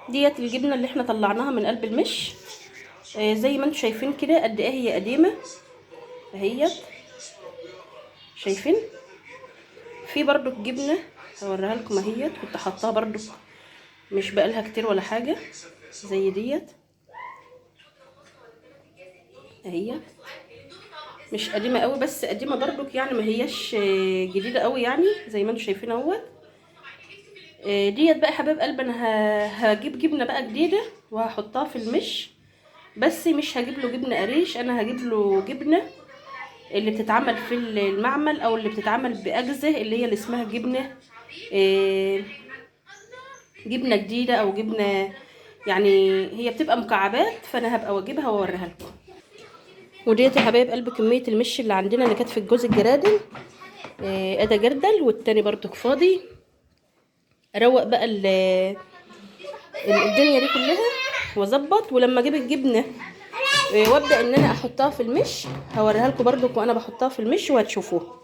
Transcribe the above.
ديت الجبنة اللي احنا طلعناها من قلب المش، زي ما انتم شايفين كده قد ايه هي قديمة اهيت، شايفين. في برضو الجبنة هوريها لكم اهيت، كنت حطاها برضو مش بقالها كتير ولا حاجة، زي ديت اهيت، مش قديمة قوي بس قديمة برضو يعني، ما هياش جديدة قوي يعني، زي ما انتم شايفين اهوت. ديت بقى حبايب قلب انا هجيب جبنه بقى جديدة وهحطها في المش، بس مش هجيب له جبنه قريش، انا هجيب له جبنه اللي بتتعمل في المعمل او اللي بتتعمل باجزه، اللي هي اللي اسمها جبنه، جبنه جديدة او جبنه يعني هي بتبقى مكعبات، فانا هبقى واجيبها واوريها لكم. وديت يا حبايب قلب كمية المش اللي عندنا اللي كانت في الجوز الجرادل، ادا جردل والتاني برضك فاضي. اروق بقى الدنيا دي كلها واظبط، ولما اجيب الجبنة، وابدا ان انا احطها في المش هوريها لكم برضك وانا بحطها في المش وهتشوفوها.